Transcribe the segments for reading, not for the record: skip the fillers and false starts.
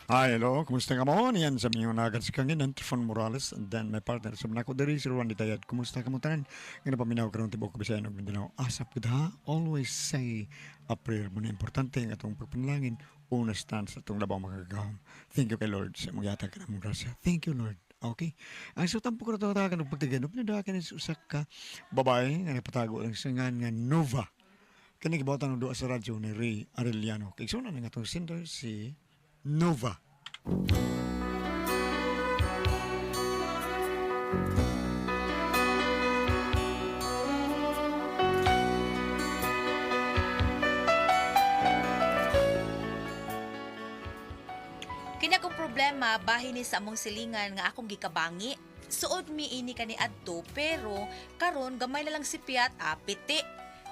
Hi, hello. Kumusta ka mo? Niyan sa miyong nagat sa kanginan, Trifon Morales, and then my partner sa nako diri si Juan Ditayad. Kumusta ka mo tanan? Nga napaminaw karon tibuok Bisayan ug Mindanao. Asap gud ha. Always say a prayer mo na importante ang atong pagpanalangin. Una stand sa atong labaw makagagahom. Thank you kay Lord sa imong gihatag kanamong grasya. Thank you, Lord. Okay. Ang so tampo ko na tawagan og pagtigan. Pinadakan ni usa ka babae nga nagpatago lang sa ngan nga Nova. Kani gibuhatan og duha sa radyo ni Ray Arellano. Kay suna na nga atong sender si Nova. Kini akong problema bahin ni sa among silingan nga akong gikabangi. Suod mi ini kani adto pero karon gamay na lang si Piat apiti.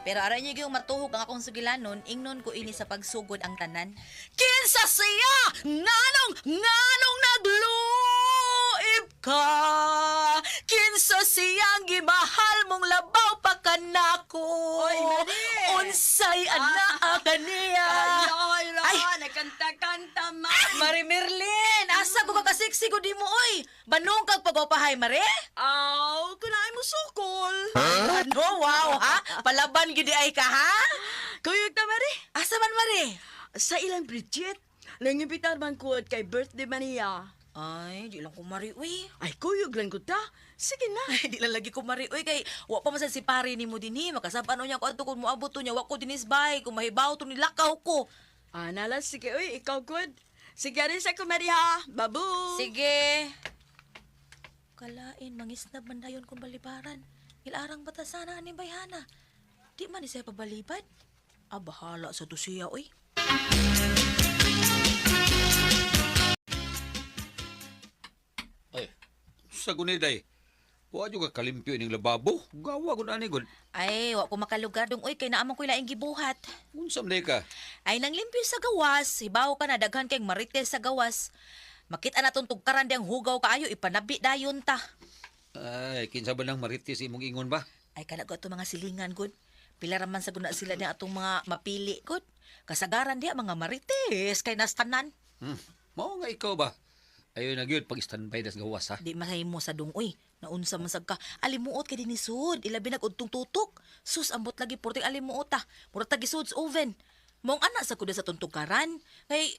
Pero aray niyo gyud matuhog ang akong sugilanon, ingnon ko ini sa pagsugod ang tanan. Kinsa siya? Nganong, nganong nagluib ka? Kinsa siyang gimahal mong labaw pa kanako? Oy, Mari! Unsay anaa kaniya? Ay, Ay! nagkanta-kanta man. Mari Merlin, asa ko kakasiksi ko di mo oy. Banong kag pagopahay, Mare? Aw, kunain mo sukol. Ano, wow ha? Palaban gid ay ka ha? Kuyog ta, Mari. Asa man, Mare? Sa ilang Bridget, nangibitar man ko at kay birthday man niya. Ay, di lang ko mari uy. Ay, kuyog lang ko ta. Sige na. Ay, di lang lagi ko mari uy kay wa pa man sad si pare nimo dinhi makasab-an niya ko adto kung moabot to niya wa ko dinis bay kung mahibaw to nilakaw ko. Ah, nala, sige, uy, ikaw good. Sige rin sa kumari ha. Babu! Sige. Kalain mangisnab man dayon kung balibaran. Ilarang bata sana ani bayhana. Di man ni siya pabalibad. Ah, bahala sa to siya uy. Ay, sa guniday. Wa jud ka kalimpyo ining lababo. Gawa gud ani gud. Ay, wa ko makalugar dong uy kay naamon ko laing gibuhat. Unsa man day ka? Ay nanglimpyo sa gawas, hibaw ka na daghan kay marites sa gawas. Makita na tong tugkaran diyang hugaw kaayo ipanabi dayon ta. Ay, kinsa ba nang marites imong ingon ba? Ay kana ko ato mga silingan gud. Pila ra man sa guna sila niya atong mga mapili gud. Kasagaran diha mga marites kay nastanan. Mao nga ikaw ba? Ayo na gyud pag standby das gawas ha. Di mahimo sa dungoy. Naunsa man sad ka. Alimuot kay dinisud. Ilabi nag udtong tutok. Sus ambot lagi porting alimuot ta. Mura ta gisud sa oven. Mong ana sa kuda sa tuntugkaran. Kay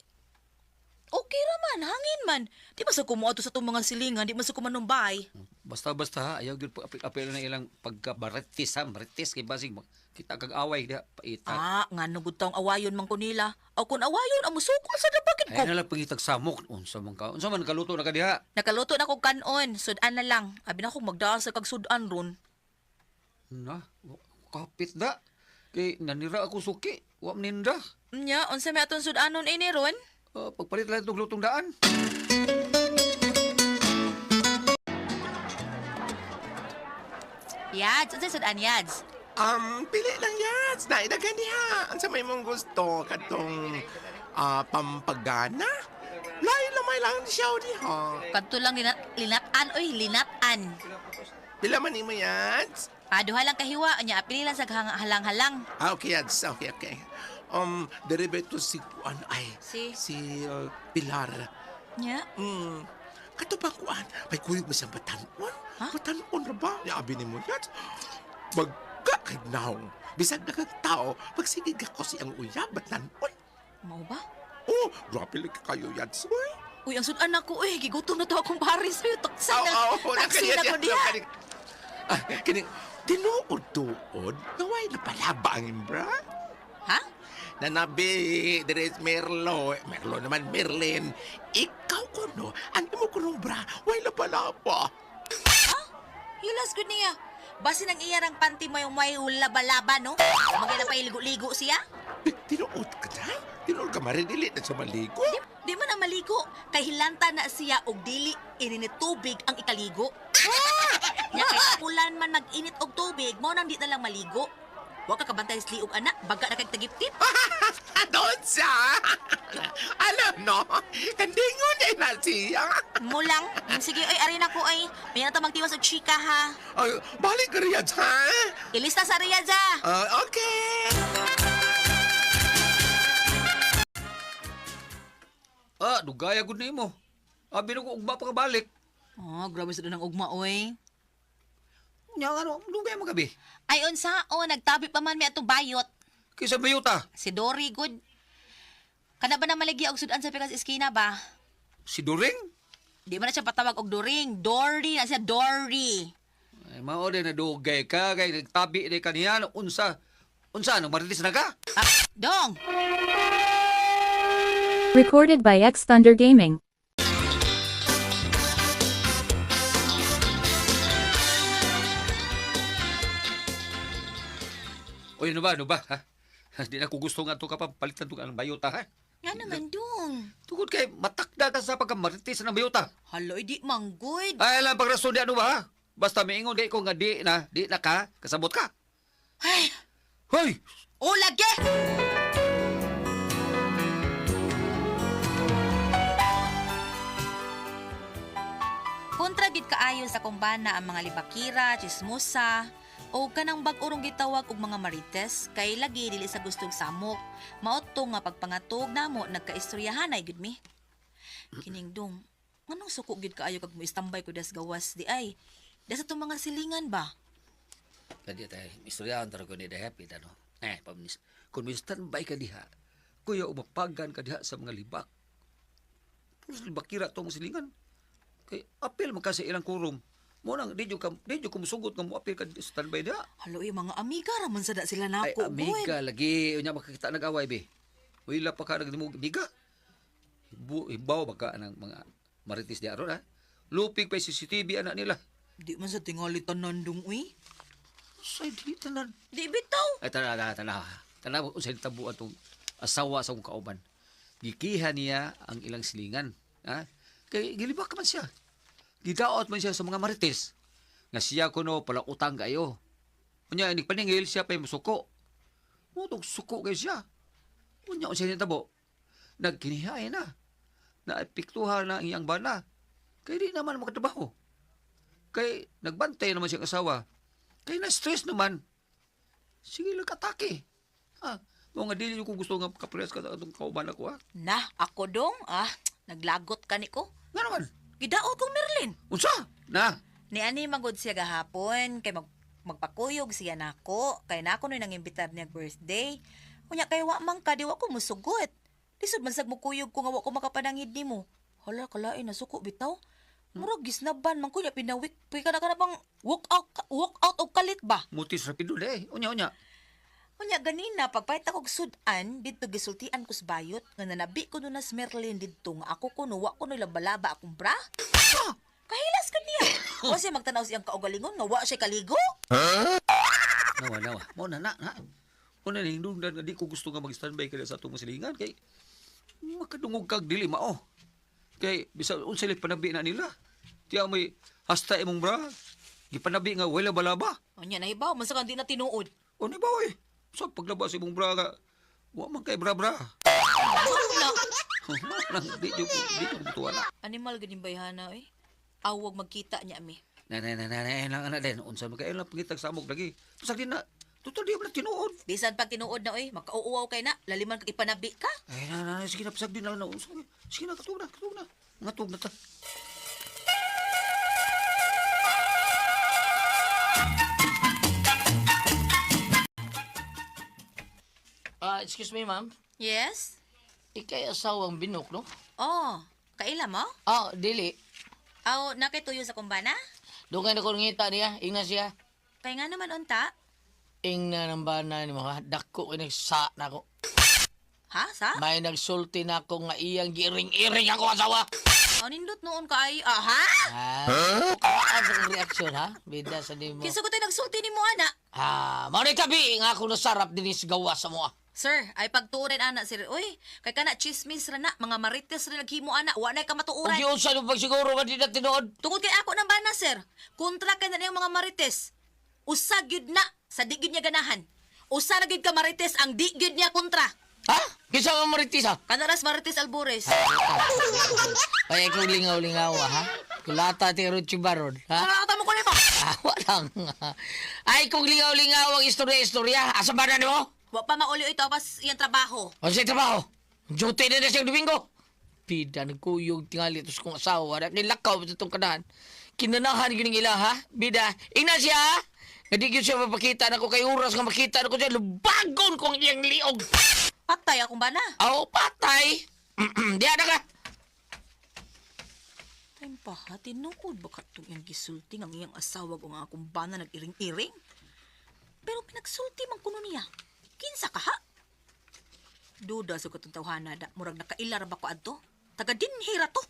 okay ra man, hangin man. Di ba sa kumuadto sa itong mga silingan, di man sa kumanumbay. Basta-basta ha, ayaw gyud pag apil na ilang pagka marites ha, marites kay basig kita kag away diha paita. Ah, nga gud taong awayon man ko nila. O kung awayon, amo sukol sa dabagin ko. Ay na lang pangitag samok unsa man ka? Unsa man kaluto na ka diha? Nakaluto na kog kanon, sudan na lang. Abi na kong magdaan sa kag sudan ron. Na, kapit da. Kay nanira ako suki, wa man ninda. Nya, unsa may atong sudanon ini ron? Pagpalit lang itong lutong daan. Yads, unsa sudan yads? Pili lang yan. Naidagan diha. Ang sa may mong gusto, katong pampagana. Lain lamay lang siya diha. Kadto lang linat, linatan oy, linatan. Pila man nimo yads? Ah, duha lang kahiwa, nya apili lang sa halang-halang. Ah, okay yads. Okay, okay. Deribe to si Kuan ay. Si? Si Pilar. Nya, Kato ba kuan? May kuyog mo siyang batanon? Ha? Batanon ra ba? Yabi ni mo yads. Magka kay naong. Bisag na kag tao, pagsigig ako siyang uyab, batanon. mao ba? Oh, grabe lagi kayo yads. Uy. Uy, ang sudan ako uy, gigutom na to akong pare sa'yo. Taksi na, taksi na ko diha. Ah, kini tinuod-tuod, naway na palaba ang imbra. Ha? Nanabi, dire Merlo, Merlo naman, Merlin. Ikaw kuno, ang imo kunong bra, way na palaba. Hilas gud niya. Basin ang iyarang panty mo yung may laba-laba, no? Magay na pa iligo-ligo siya. Eh, tinuod ka na? Tinuod ka marinili na sa maligo? Di man ang maligo. Kay hilanta na siya og dili ininit tubig ang ikaligo. Nya kay pulan man mag-init og tubig, mao nang di na lang maligo. Wa ka kabantay sa liog anak, baga na kag tagiptip. Doon siya! Alam no, kandingon eh na siya. Mulang. Sige, ay arin ako ay. May na ta magtiwas og chika ha. Ay, balik ka riyan, ha? Ilista sa Riyadh. Ah, okay. Ah, dugaya gud nimo. Abi na ko ugma pa kabalik. Oh, grabe sa ng ugma oy. Unya ano, dugay mo gabi. Ay unsa o nagtabi pa man mi atong bayot. Kaysa bayuta. Si Dory good. Kana ba na maligi og sudan sa pikas eskina ba? Si During? Di man na siya patawag og Doring. Dory na siya Dory. Ay, mao din na dugay ka kay nagtabi ni kaniya unsa unsa nang marites na ka? Ah, dong. Recorded by X Thunder Gaming. Oy, ano ba, ano ba, ha? Di na ko gusto nga to ka pa palitan to ang bayuta, ha? Nga naman dong. Tungod kay matakda ka sa pagkamarites ng bayuta. Hala, eh, di man good. Ay, alam pagrason di ano ba, ha? Basta miingon kay ko nga di na ka, kasabot ka. Ay, Hoy! o lagi! Kontra gid kaayo sa kumbana ang mga libakira, chismosa, o kanang bag-orong gitawag og mga marites kay lagi dili sa gustong samok. Mao to nga pagpangatog namo nagkaistoryahanay gud mi. Kining dong, nganong suko gid kaayo kag moistambay ko das gawas di ay. Das atong mga silingan ba? Kadi tayo, istoryahan taro ko ni the happy tano. Eh, paminis. Kung may standby ka diha, kuya umapagan ka diha sa mga libak. Puros libakira to mong silingan. Kay apil man ka sa ilang kurum. Mo nang di jud ka di jud kumusugot nga mo apil ka standby diha. Halo, eh, mga amiga ra man sada sila Ay, nako, amiga lagi unya makakita nag-away be. Wala pa ka nagdimog amiga. Hibaw ba ka ng mga marites di aron ha? Lupig pa yung CCTV anak nila. Di man sa tingali tanan dong, uy. Say di tanan. Di bitaw. Ay, tana, tana, tana. Tana, unsay tabo atong asawa sa akong kauban. Gikiha niya ang ilang silingan. Ha? Kay gilibak man siya. Gidaot man siya sa mga marites. Nga siya kuno pala utang kayo. Unya inig paningil siya pa'y musuko. Mutog suko kay siya. Unya unsay nitabo. Nagkinihay na. Naapektuhan na ang iyang bana. Kay di naman makatrabaho. Kay nagbantay naman siyang asawa. Kay na-stress naman. Sige lang katake. Ha? Mo nga dili ko gusto nga kaprehas ka sa atong kauban ako ha. Na, ako dong, ah, naglagot ka ni ko. Nga naman. Gidaot kong Merlin. Unsa? Na. Ni ani magod siya gahapon kay magpakuyog siya nako kay nako noy nangimbitar niya birthday. Unya kay wa man ka di wa ko musugot. Lisod man sag mukuyog ko nga wa ko makapanangid nimo. Hala kalain nasuko bitaw. Murag gisnaban man ko nya pinawik pi ka na ka na bang walk out og kalit ba? Mutis rapido de. Unya unya. Unya ganina pagpahit ako og sudan didto gisultian ko sa bayot nga nanabi ko nun na si Merlin didto nga ako kuno wa kuno labalaba akong bra. Kahilas ka niya. Wa siya magtanaw siyang kaugalingon nga wa siya kaligo. Nawa nawa. Mo na na na. Una ning dungdan nga di ko gusto nga mag-standby ka sa atong silingan kay makadungog kag dili mao. Kay bisag unsa lay panabi na nila. Tiya may hasta imong bra. Gipanabi nga wala balaba. Unya nahibaw man sa di na tinuod. O ni ba oy? Sa paglabas imong bra nga wa man kay bra bra. Wala. Nang di jud di jud butuan na. Animal ganin bayhana eh. Awag magkita niya mi. Na na na na na lang ana din unsa man kay lang pangitag samok lagi. Bisag di na total di man na tinuod. Bisan pag tinuod na oy, makauuaw kay na, laliman kag ipanabi ka. Ay na na na, sige na bisag di na na unsa. Sige na katug na katug na. Ngatug na ta. Ah, excuse me, ma'am. Yes? Ikay asawang binok, no? Oh, kaila mo? Ah, dili. Aw, nakituyo sa kumbana? Dugay na ko ngita niya. Ingna siya. Kay nga naman unta. Ingna ng bana ni mo, ha? Dako kay nagsa na ako. Ha, sa? May nagsulti na ako nga iyang giring-iring ako asawa. Aw, nindot noon ka ay, ah, ha? Ah, ah, sa kong reaksyon, ha? Bida sa di mo. Kinsa ko tayo nagsulti ni mo, ana? Ah, mao ni tabi nga ako nasarap dinhi sa gawas sa moa. Sir, ay pagtuuran ana sir. Uy, kay kana chismis ra na, mga marites ra naghimo ana, wa nay Ug kamatuoran. giunsa mo pagsiguro nga di na tinuod? Tungod kay ako ng bana, sir. Kontra kay na niyang mga marites. Usa gyud na sa di gyud niya ganahan. Usa ra gyud ka marites ang di gyud niya kontra. Ha? Kinsa man maritis, ha? Kanaras Marites Albores. Ay, ikaw lingaw-lingaw, ha? Kulata ti karon chibaron, ha? Nakakata mo ko nimo. Ah, walang. Ay, kung lingaw-lingaw ang istorya-istorya, asa ba na nimo? Wa pa mauli ito pas iyang trabaho. O sa trabaho, duty na na siyang Domingo. Pida, nagkuyog tingali tos kong asawa. Kay lakaw sa itong kanahan. Kinanahan yun ila, ha? Bida, ingna siya, ha? Nga di gyud siya mapakita na ko kay oras nga makita na ko siya. Lubagon ko ang iyang liog. Patay akong bana. Aw, patay. Diya na ka. Time pa ha, tinuod ba katong iyang gisulti ang iyang asawa o ang akong bana nag-iring-iring? Pero pinagsulti man kuno niya. Kinsa ka ha? Duda sa katong tawhana da, murag nakailar ba ko adto? Taga dinhira to.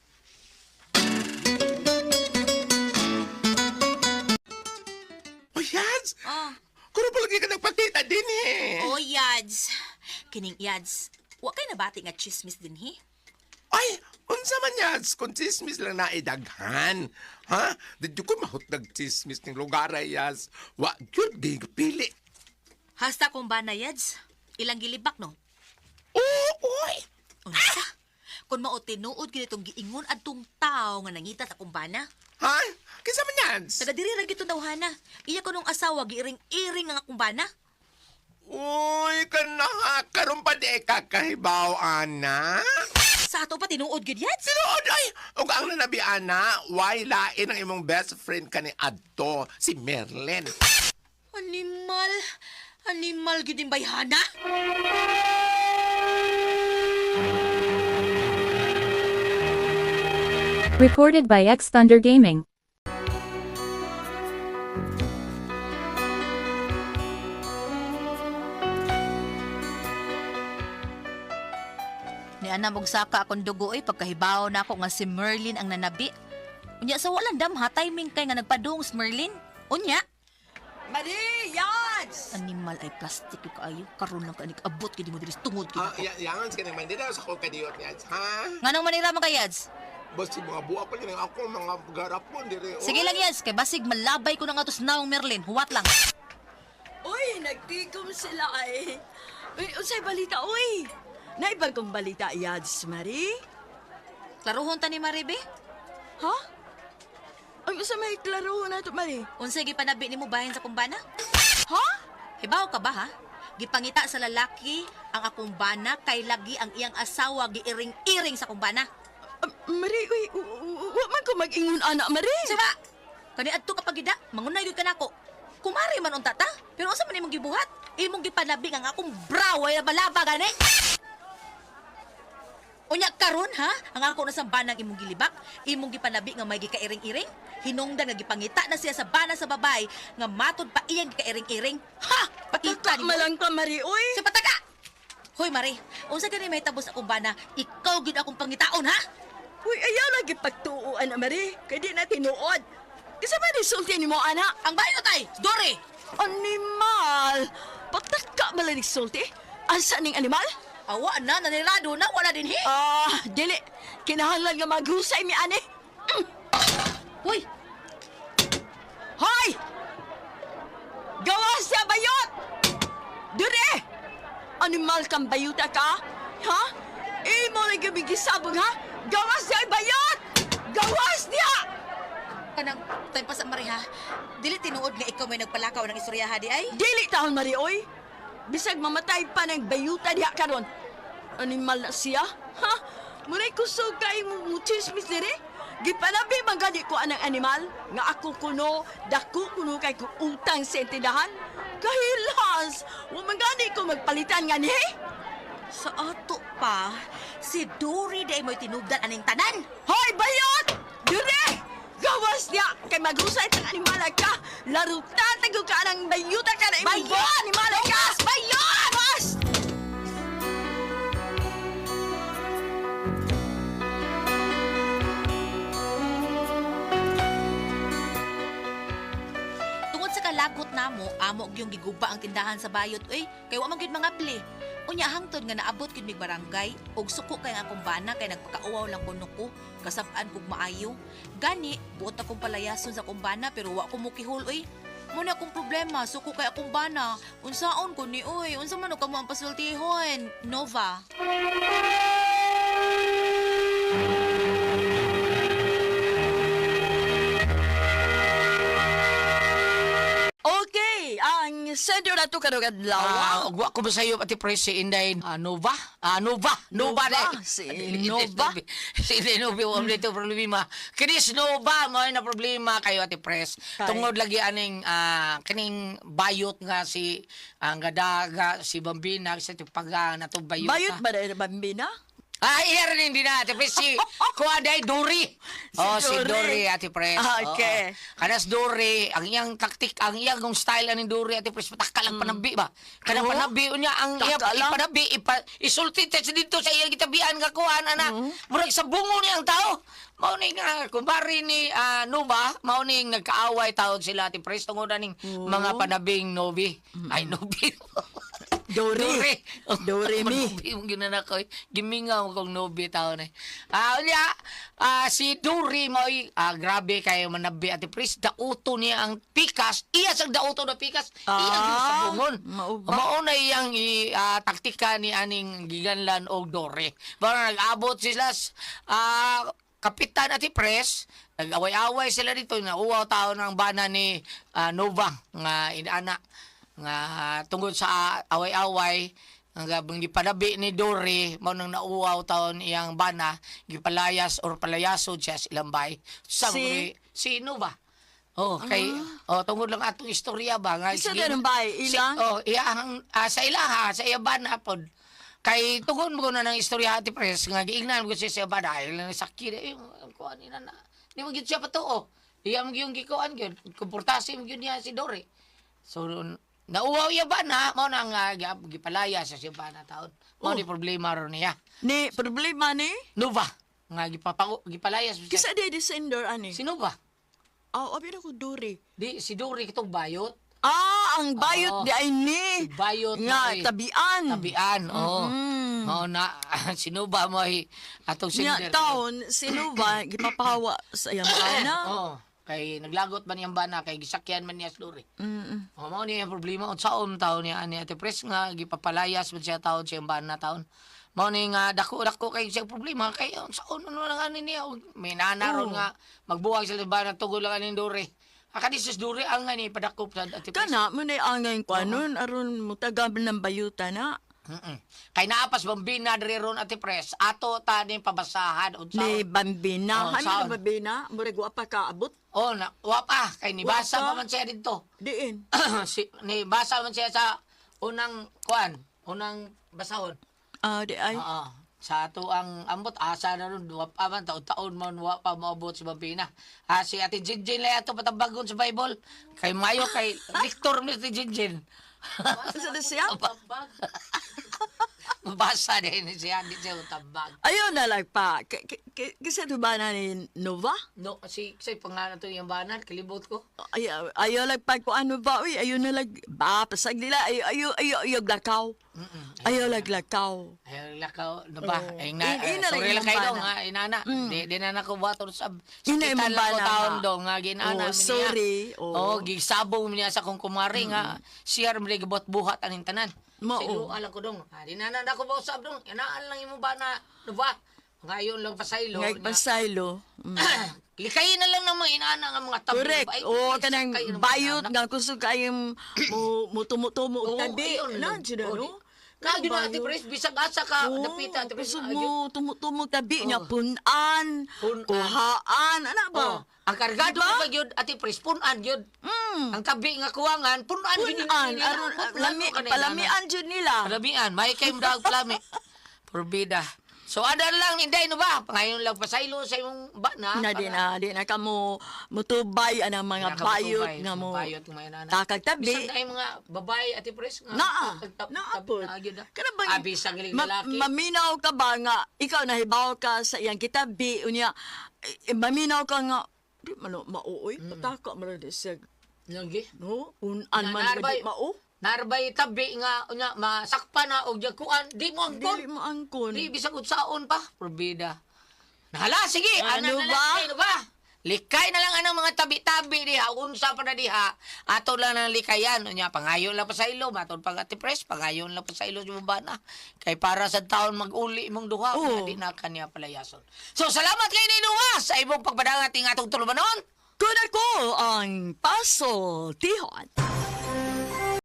Oh, Yads! Ah. Kuno pa lagi ka nagpakita din eh. Oh, Yads. Kining Yads. Wa kay nabati nga chismis dinhi. Ay, unsa man Yads? Kung chismis lang na idaghan. Ha? Dito ko mahutdag chismis ng lugar ay, Yads. Wa gyud pili. Hasta kung bana Yads. Ilang gilibak no. Oo, oy! Unsa? Kung mao tinuod gid itong giingon adtong tao nga nangita sa akong bana. Ha? Kinsa man Yads? Taga diri ra gyud tong tawhana. Iya ko nung asawa giiring-iring ang akong bana. Uy, kanaha, karon pa di ka kahibaw, ana. Sa ato pa tinuod gyud Yads. Sinuod, ay! Ug ang nanabi, ana, why lain ang imong best friend kani adto, si Merlin. Animal. Animal gyud yung bayhana. Recorded by X Thunder Gaming. Ni ana saka akong dugo oy pagkahibaw na ako nga si Merlin ang nanabi. Unya sa walang damha timing kay nga nagpadung si Merlin. Unya, Mari, Yads! animal ay plastic yung kaayo. Karon lang ka abot gyud mo diri tungod gyud Ah, ako. yangan sa kanang mandira sa kong kadiyot niya, ha? Nganong manira man kay Yads? Basta mga buwa pa niya ako, mga garapon dire. oh. Sige lang Yads, kay basig malabay ko na nga tos naong Merlin. Huwat lang. Uy, nagtikom sila ay. Uy, unsay balita, uy? Naibang kong balita, Yads, Mari? Klaruhon ta ni Maribe. Ha? Ay, unsa may klaro na to, Mari? Unsay gipanabi nimo bahin sa kumbana? Ha? Hibaw ka ba ha? Gipangita sa lalaki ang akong bana kay lagi ang iyang asawa giiring-iring sa kumbana. Ah, Mari, uy, wa man ko mag-ingon ana, Mari. Siba! Kani adto ka pagida, mangunay gyud kanako. Kumari man unta ta, pero unsa man imong gibuhat? Imong gipanabi ang akong brow ay balaba gani. Unya karon ha, ang ako na sa banang imong gilibak, imong gipanabi nga may gikairing-iring, hinungdan nga gipangita na siya sa bana sa babay nga matud pa iyang gikairing-iring. Ha! Pakita Pataka nimo. malang ka, Mari, uy. Sa pataka! Hoy Mari, unsa gani may tabos akong bana, ikaw gid akong pangitaon ha? Uy, ayaw lagi pagtuo, ana, Mari. Kay di na tinuod. Kasi ba sulti ni mo, ana? Ang bayo tay, Dori. Animal! Pataka man lang sulti. Asa ning animal? Awa na nanirado na wala din hi. Ah, dili. Kinahanglan nga maghusay mi ani. Hoy, Hoy! Gawas sa bayot! Dire! Animal kang bayuta ka? Ha? Imo lang gabi gisabong ha? Gawas sa bayot! Gawas niya! Kanang time pa sa Mari ha. Dili tinuod nga ikaw may nagpalakaw ng istorya ha di ay. Dili taon Mari oy. Bisag mamatay pa ng bayuta diha karon. Animal na siya? Ha? Muray kusog kay mo mo chismis dire? Gipanabi man gani ko anang animal nga ako kuno dako kuno kay ko utang sa tindahan. Kahilas, wa man gani ko magpalitan nga ni. Sa ato pa, si Dory di ay mo'y tinugdan aning tanan. Hoy bayot! Dire! Gawas niya kay maghusay tang animal ka. Larutan tago ka ang bayuta ka na imong Bayot! animal ka. Bayot! Gawas! Tungod sa kalagot namo, amo gyung giguba ang tindahan sa bayot oy, kay wa man gyud mangabli. Unya hangtod nga naabot gyud mig barangay og suko kay ang akong bana kay nagpakauwaw lang kuno ko, kasab-an kog maayo. Gani, buot akong palayason sa akong bana pero wa ko mukihol oy. Muna akong problema, suko kay akong bana. Unsaon ko ni oy, unsa man og kamo ang pasultihon? Nova. Okay, ang Ang sender na to karong adlaw. Ah, ug wa ko ba sayo, Ate Pres, si Inday Nova? Ah, Nova, Nova Nova, dai. si Nova. Si Inday Nova wa dito problema. Kinis Nova mo na problema kayo, Ate Pres. Kay? Tungod lagi aning kining bayot nga si ang gadaga si Bambina sa tipaga na to bayot. Bayot ba dahil Bambina? Ah, iya rin hindi na, Ate Pres. Si kuha day, Dori. Si Oh, si Dory. Dory, Ate Pres. Ah, okay. Oo. Kanas Dory, ang iyang taktik, ang iyang kung style aning Dory, Ate Pres, pataka lang panabi ba? Kanang Oo. panabi niya, ang iyang Taka lang. ipanabi, isulti sa dito sa iyang gitabian nga kuhaan, ana. Murag sa bungo niya ang tao. Mao ni nga, kumpare ni Nova, mao ni nagkaaway taon sila, Ate Pres, tungod aning mga panabing Novi. Ay, Novi. Dory. Dory mi. Nobi mong ginana ko. Eh. Gimingaw kong nobi taon eh. Unya, si Dory mo grabe kayo manabi, Ate Pres. Dauto niya ang pikas. Iya sang dauto na pikas. Iya gyud sa bungon. Mao ba? Mao na iyang taktika ni aning giganlan og Dory. Para nag-abot sila Kapitan Ate Pres, nag-away-away sila dito, nauwaw tao ng bana ni Nova nga inana nga tungod sa away-away ang gabang gipanabi ni Dory mao nang nauwaw taon iyang bana gipalayas or palayasod siya sa ilang bay sa Si? si Nova. Oh, kay oh tungod lang atong istorya ba nga Isa sige- din ang bay, ilang? Si, oh, iyang sa ilaha, sa iya bana pod. Kay tugon mo na ng istorya, Ate Pres, nga giingnan mo siya sa bana ay lang sakit eh kuan ni na. Di mo gyud siya patuo. Iya mo gyud gikuan gyud, komportase mo gyud niya si Dory. So nauwaw iya bana, mao na nga gipalaya sa siya bana taon. Mao ni problema ron niya. Ni, problema ni? Nova nga gipapango gipalayas siya. Kisa di di sender ani? Si Nova. Ah, abi na ko Dory. Di si Dory kitong bayot. Ah, ang bayot Oo. di ay ni. Bayot Nga, na, eh. tabian. Tabian, oo. Oo na, sino ba mo ay atong Nya singer? taon, sino ba gipapawa sa iyang ana? Oo. Kay naglagot man niyang bana, kay gisakyan man niya sa lori. Oh, mao niya ang problema. Unsaon taon niya ani Ate Pres nga gipapalayas man siya taon siya bana taon. Mao ni nga dako-dako kay siya problema kay unsaon ano lang ani niya Og may nana ron nga magbuwag sila bana tugol lang aning duri. Akadi sus duri ang ani padakop sa Ate Pres. Kana mo na angay kwanon aron mutagam ng bayuta na. Kay naapas bambina diri ron, Ate Pres, ato ta ning pabasahan unsaon. Ni Bambina. Oo, Ano saan? na Bambina? Murag wa pa kaabot. Oh, na, wa pa kay nibasa Wa pa. pa man siya didto. Diin. Si, nibasa man siya sa unang kuan, unang basahon. Ah, di ay. Oo. Sa ato ang ambot asa na ron wa pa man taon-taon man wa pa moabot si Bambina. Ah, si Ate Jinjin lay ato patabagon sa Bible. Kay mayo kay Victor ni Ate Jinjin. Sa na siya? Mabasa din siya di siya tambag. Ayaw na lang pa. Kasi ito ba na ni Nova? No, si sa pangalan to yung banan kalibot ko. Ay, ayaw lang pa kung ano ba. Uy, ayaw na lang. Ba, pasag nila. Ayaw, ayaw, ayaw, ayaw lakaw. Ayaw lang lakaw. Ay, lakaw, no ba? Ay, na, Ina lang sorry lang imong kayo dong, bana. ha, inana. Di na nako buhaton sa Ina sakitan imong lang ko bana taon nga. dong, nga ginana Oh, mi niya. sorry. Oh, Oh. gisabong mi niya sa kong kumari nga siya ra mi gibuhat-buhat aning tanan. Mao. Sa iluwa lang ko dong. Ah, di na na nako usab dong. Inaan lang imo bana, no ba? Ngayon lang pasaylo. Ngay pasaylo. Likayin na lang ng mga inana nga mga tabi. Correct. Ay, O, kanang sakay ng mga bayot inana. nga kusog kayong mo mutumo-tumo og Oo, tabi. ayun Na, lang. dyan Oo, ano? Na, gyud na, Ate Pres, bisag asa ka, Oo, dapita, Ate Pres. kusog ayun. mo tumutumo tabi niya punan, Punan. kuhaan, ana ba? Oh, ang kargado Diba? ba gyud Ate Pres, punan gyud. Ang tabi nga kuwangan, punan gyud Punan, nila. aron Punan lami ko kanay palamian jud nila. Palamian, may kay dag palami. Porbida. So ada lang inday no ba? Pangayon lang pasaylo sa imong bana. Na di na kamo mutubay anang mga bayot nga mo. Bayot nga mga inana. Takag tabi. Bisag na yung mga babae Ate Pres nga. Naa, naa tab- po. naa gyud ah. Kana bang Ah, bisag galing lalaki. maminaw ka ba nga ikaw nahibaw ka sa iyang kitabi unya eh, maminaw ka nga di man mauoy pataka man di siya Lagi. no unan man Na- ka di mao. Narbay tabi nga unya masakpa na og jakuan di mo angkon. Dili mo angkon. Di bisag unsaon pa, probida. Nahala sige, Ano ana na lang, ba? ano ba? Likay na lang anang mga tabi-tabi diha, unsa pa na diha. Ato lang ang likayan, unya pangayon lang pa sa ilo, matod pag Ate Pres, pangayon lang pa sa ilo sa bana. Kay para sa taon mag-uli imong duha, Oo. di na kanya palayason. So salamat kay Nino sa imong pagpadangat ting atong tulubanon. Kun ako ang Paso Tihon.